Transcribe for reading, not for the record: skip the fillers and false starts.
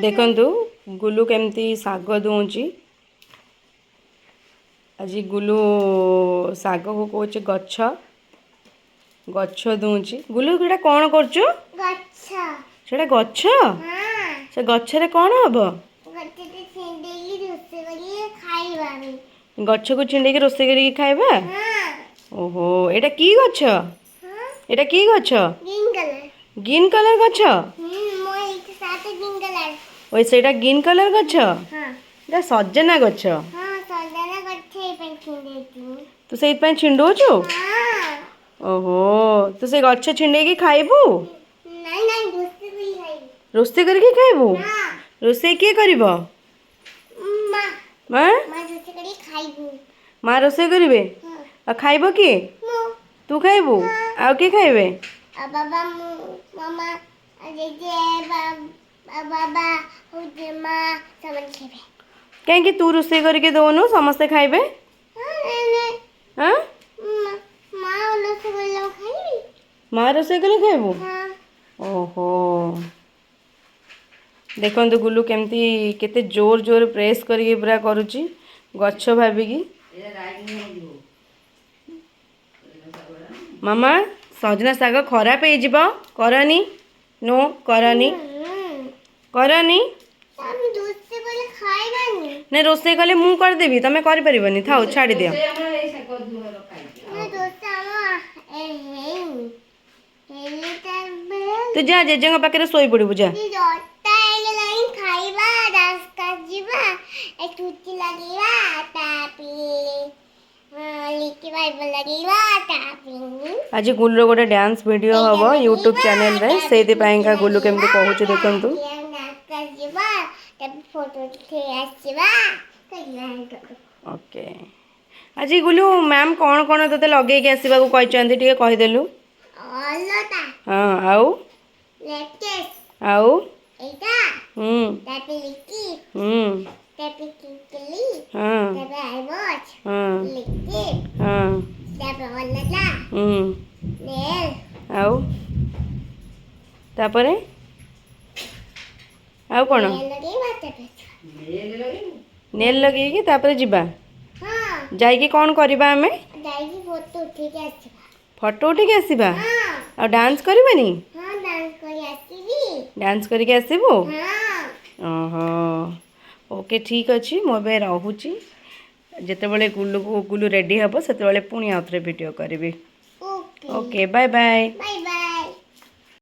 ଦେଖନ୍ତୁ ଗୁଲୁ କେମିତି ଶାଗ ଦୁଉଁଛି। ଆଜି ଗୁଲୁ ଶାଗକୁ କହୁଛି ଗଛ, ଗଛ ଦୁଉଁଛି। ଗୁଲୁ, ଏଇଟା କ'ଣ କରୁଛୁ? ଗଛ। ସେଟା ଗଛ? ହଁ। ସେ ଗଛରେ କ'ଣ ହବ? ଗଛରେ ଛିଣ୍ଡେଇକି ରୋଷେଇ କରିକି ଖାଇବା ଆମେ। ଗଛକୁ ଛିଣ୍ଡେଇକି ରୋଷେଇ କରିକି ଖାଇବା? ହଁ। ଓହୋ, ଏଇଟା କି ଗଛ? ହଁ। ଏଇଟା କି ଗଛ? Green colour. Green colour ଗଛ? ହୁଁ, ମୋ ଏଇଠି ସାତ ଗ୍ରୀନ୍ କଲର। ଓଇ, ସେଇଟା ଗ୍ରୀନ୍ କଲର୍ ଗଛ? ହଁ। ଏଇଟା ସଜନା ଗଛ। ହଁ, ସଜନା ଗଛ ଏଇ ପାଇଁ ଛିଣ୍ଡେଇଛି। ତୁ ସେଇଥିପାଇଁ ଛିଣ୍ଡଉଛୁ? ହଁ। ଓହୋ, ତୁ ସେ ଗଛ ଛିଣ୍ଡେଇକି ଖାଇବୁ? ନାଇଁ ନାଇଁ, ରୋଷେଇ କରି ଖାଇବି। ରୋଷେଇ କରିକି ଖାଇବୁ? ହଁ। ରୋଷେଇ କିଏ କରିବ? ମା। ମା? ମା ରୋଷେଇ କରି ଖାଇବୁ। ମା ରୋଷେଇ କରିବେ? ହଁ। ଆଉ ଖାଇବ କିଏ? ମୁଁ। ତୁ ଖାଇବୁ? ହଁ। ଆଉ କିଏ ଖାଇବେ? ଆଉ ବାବା, ମୁଁ, ମାମା, ଜେଜେ, ବାବା ହଉଛି, ମା, ସେମାନେ ଖାଇବେ। କାହିଁକି ତୁ ରୋଷେଇ କରିକି ଦଉନୁ, ସମସ୍ତେ ଖାଇବେ? ହଁ, ନାଇଁ ନାଇଁ। ହଁ। ମା ରୋଷେଇ କଲେ ମୁଁ ଖାଇବି। ମା ରୋଷେଇ କଲେ ଖାଇବୁ? ହଁ। ଓହୋ, ଦେଖନ୍ତୁ ଗୁଲୁ କେମିତି କେତେ ଜୋର ଜୋର ପ୍ରେସ୍ କରିକି ପୁରା କରୁଛି ଗଛ ଭାବିକି। ମାମା, ସଜନା ଶାଗ ଖରାପ ହେଇଯିବ, କରନି, ନୋ, କରନି। କରନି। ଆମେ ରୋଷେଇ କଲେ ଖାଇବାନି। ନାଇଁ, ରୋଷେଇ କଲେ ମୁଁ କରିଦେବି, ତମେ କରିପାରିବନି, ଥାଉ, ଛାଡ଼ିଦିଅ। ନା, ରୋଷେଇ ଆମ ହେଇନି, ହେଲେ ତାପରେ। ତୁ ଯା, ଜେଜେଙ୍କ ପାଖରେ ଶୋଇପଡ଼ିବୁ, ଯା। 10ଟା ହେଇଗଲାଣି, ଖାଇବା, ଡାନ୍ସ ଯିବା, ଏ ଚୁଟି ଲଗେଇବା, ତାପରେ ଲିଟି ବାଇବ ଲଗେଇବା, ତାପରେ। ଆଜି ଗୁଲୁର ଗୋଟେ ଡ୍ୟାନ୍ସ ଭିଡ଼ିଓ ହବ ୟୁଟ୍ୟୁବ୍ ଚ୍ୟାନେଲରେ, ସେଇଥିପାଇଁକା ଗୁଲୁ କେମିତି କହୁଛି ଦେଖନ୍ତୁ। ଡାନ୍ସ ଯିବା, ତାପରେ ଫଟୋ ଉଠେଇ ଆସିବା। ଓକେ, ଆଜି ଗୁଲୁ ମ୍ୟାମ୍ କ'ଣ କ'ଣ ତୋତେ ଲଗେଇକି ଆସିବାକୁ କହିଛନ୍ତି, ଟିକେ କହିଦେଲୁ। ଅଲତା। ହଁ, ଆଉ? ଲେଟେଷ୍ଟ। ଆଉ? ଏଇଟା। ତାପରେ ଲିଟି। ତାପରେ ଟିକଲି। ତାପରେ ଆଇବଚ୍। ଲିଟି। ତାପରେ ଅଲତା। ନେଲ୍। ଆଉ ତାପରେ ଆଉ କ'ଣ? ନେଲ୍ ଲଗେଇବା, ତାପରେ। ନେଲ୍ ଲଗେଇକି ତାପରେ ଯିବା? ହଁ। ଯାଇକି କ'ଣ କରିବା ଆମେ? ଯାଇକି ଫଟୋ ଉଠେଇକି ଆସିବା। ଫଟୋ ଉଠେଇକି ଆସିବା? ହଁ। ଆଉ ଡାନ୍ସ କରିବାନି? ହଁ, ଡାନ୍ସ କରି ଆସିବି। ଡାନ୍ସ କରିକି ଆସିବୁ? ହଁ। ଓହୋ, ଓକେ, ଠିକ୍ ଅଛି, ମୁଁ ଏବେ ରହୁଛି। ଯେତେବେଳେ ଗୁଲୁକୁ ଗୁଲୁ ରେଡ଼ି ହେବ, ସେତେବେଳେ ପୁଣି ଆଉ ଥରେ ଭିଡ଼ିଓ କରିବି। Okay. Okay, bye bye. Bye bye.